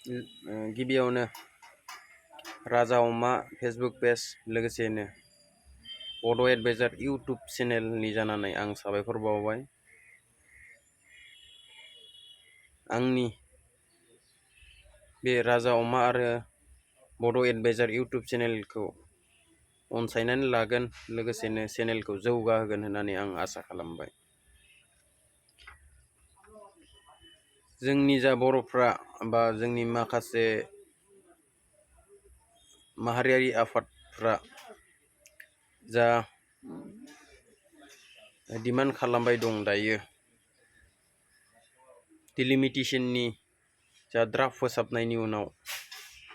गिबियावनो राजा अमा फेसबुक पेज लोगोसेनो बड' एडभाइजार इउटुब चेनेलनि जानानै आं साबायखर बावबाय। आंनि बे राजा अमा आरो बड' एडभाइजार इउटुब चेनेलखौ अनसायनानै लागोन, लोगोसेनो चेनेलखौ जौगाहोगोन होननानै आं आसा खालामबाय। जोंनि जा बर'फ्रा बा जोंनि माखासे माहारियारि आफादफ्रा जा डिमान्ड खालामबाय दं दायो, डिलिमिटेशननि जा द्राफ्ट फोसाबनायनि उनाव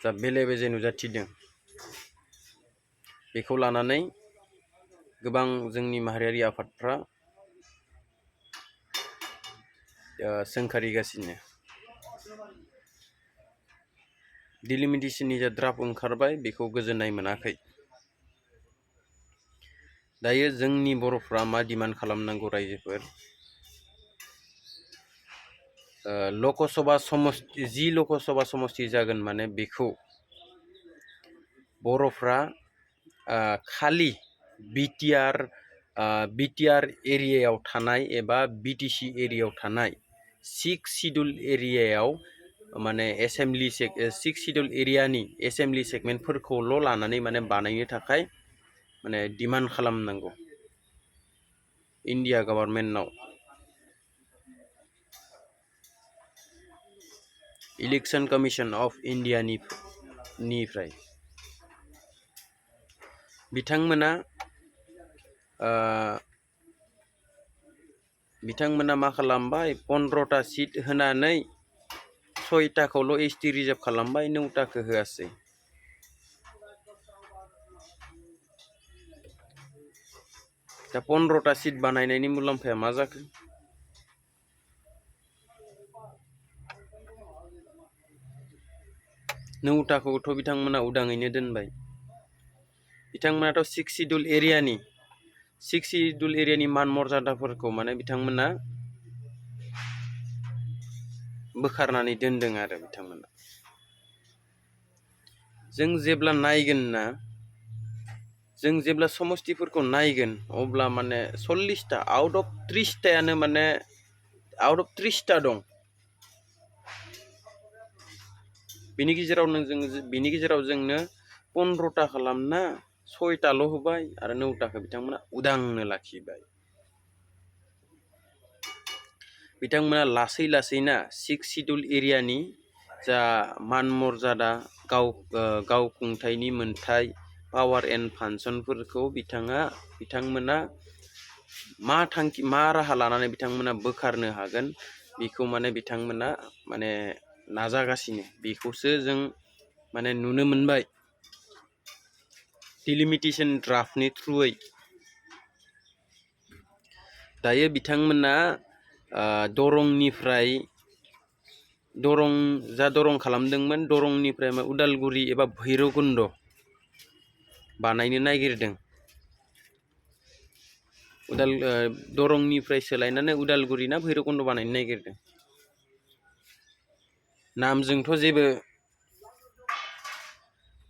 जा बेले बेजे नुजाथिदों, बेखौ लानानै गोबां जोंनि माहारियारि आफादफ्रा सोंखारिगासिनो। डिलिमिटेशननि जा द्राफ्ट ओंखारबाय बेखौ गोजोननाय मोनाखै। दायो जोंनि बर'फ्रा मा डिमान्ड खालामनांगौ रायजोफोर, जि लकसभा समस्ति जागोन माने बेखौ बर'फ्रा खालि बिटिआर एरियायाव थानाय एबा बिटिसि एरियायाव थानाय 6 शिड्युल एरियायाव माने सिक्स शिड्युल एरियानि एसेम्बलि सेगमेन्टफोरखौल' लानानै माने बानायनो थाखाय माने डिमान्ड खालामनांगौ इन्डिया गभर्नमेन्टनाव। इलेक्शन कमिशन अफ इन्डियानिफ्राय बिथांमोना मा खालामबाय, 15टा सिट होनानै 6टाखौल' एसटि रिजार्भ खालामबाय, 9टाखौ होआसै। दा 15टा सिट बानायनायनि मुलाम्फाया मा जाखो? नौटाखौथ' बिथांमोना उदाङैनो दोनबाय। बिथांमोनाथ' 6 शिड्युल एरियानि मान मर्यादाफोरखौ माने बिथांमोना बोखारनानै दोनदों आरो बिथांमोना। जों जेब्ला समस्तिफोरखौ नायगोन अब्ला माने 40टा आउट अफ 30टा दं। बिनि गेजेराव जोंनो 15टा खालामना 6टाल' होबाय आरो 9टाखौ बिथांमोना उदांनो लाखिबाय। बिथांमोना लासै लासैना 6 शिड्युल एरियानि जा मान मर्यादा, गावखुंथायनि मोन्थाय, पावार एन्ड फांसनफोरखौ बिथांमोना मा राहा लानानै बिथांमोना बोखारनो हागोन बेखौ माने बिथांमोना माने नाजागासिनो। बेखौसो जों माने नुनो मोनबाय डिलिमिटेशन द्राफ्टनि थ्रुयै। दायो बिथांमोना दरं खालामदोंमोन, दरंनिफ्राय उदालगुरि एबा भैरबकुन्द बानायनो नागिरदों। दरंनिफ्राय सोलायनानै उदालगुरि ना भैरबकुन्द बानायनो नागिरदों। नामजोंथ' जेबो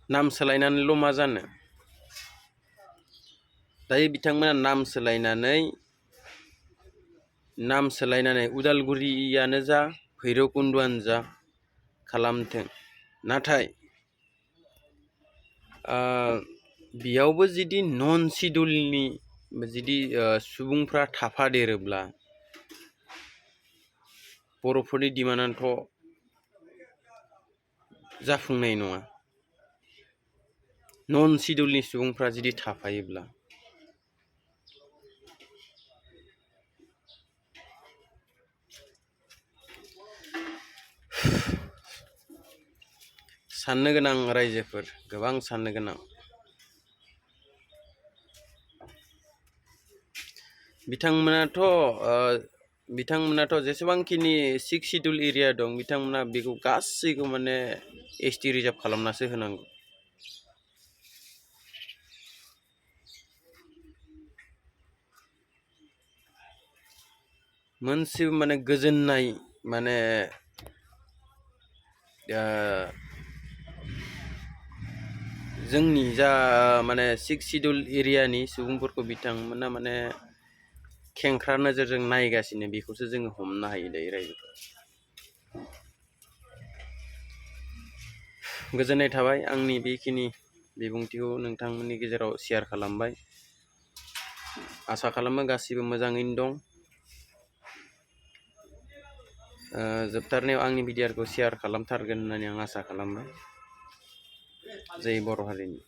नाम सोलायनानैल' मा जानो। दायो बिथांमोना नाम सोलायनानै उदालगुरियानो जा भैरबकुन्द'आनो जा खालामथों, नाथाय बेयावबो जुदि नन शिड्युलनि सुबुंफ्रा थाफादेरोब्ला बर'फोरनि डिमान्डआथ' जाफुंनाय नङा। नन शिड्युलनि सुबुंफ्रा जुदि थाफायोब्ला साननो गोनां रायजोफोर, गोबां साननो गोनां। बिथांमोनाथ' जेसेबांखिनि 6 शिड्युल एरिया दं, बिथांमोना बेखौ गासैखौ माने एसटि रिजार्भ खालामनासो होनांगौ। मोनसे माने गोजोननाय, माने जोंनि जा माने 6 सिडुल एरियानि सुबुंफोरखौ बिथांमोना माने खेंख्रा नोजोरजों नायगासिनो बेखौसो जोङो हमनो हायो दायो रायजोफोरा। गोजोननाय थाबाय आंनि बेखिनि बिबुंथिखौ नोंथांमोननि गेजेराव शेयार खालामबाय। आसा खालामो गासिबो मोजाङैनो दं। जोबथारनायाव आंनि भिडिअ'खौ शेयार खालामथारगोन होननानै आं आसा खालामबाय। जै बर' हारिनि।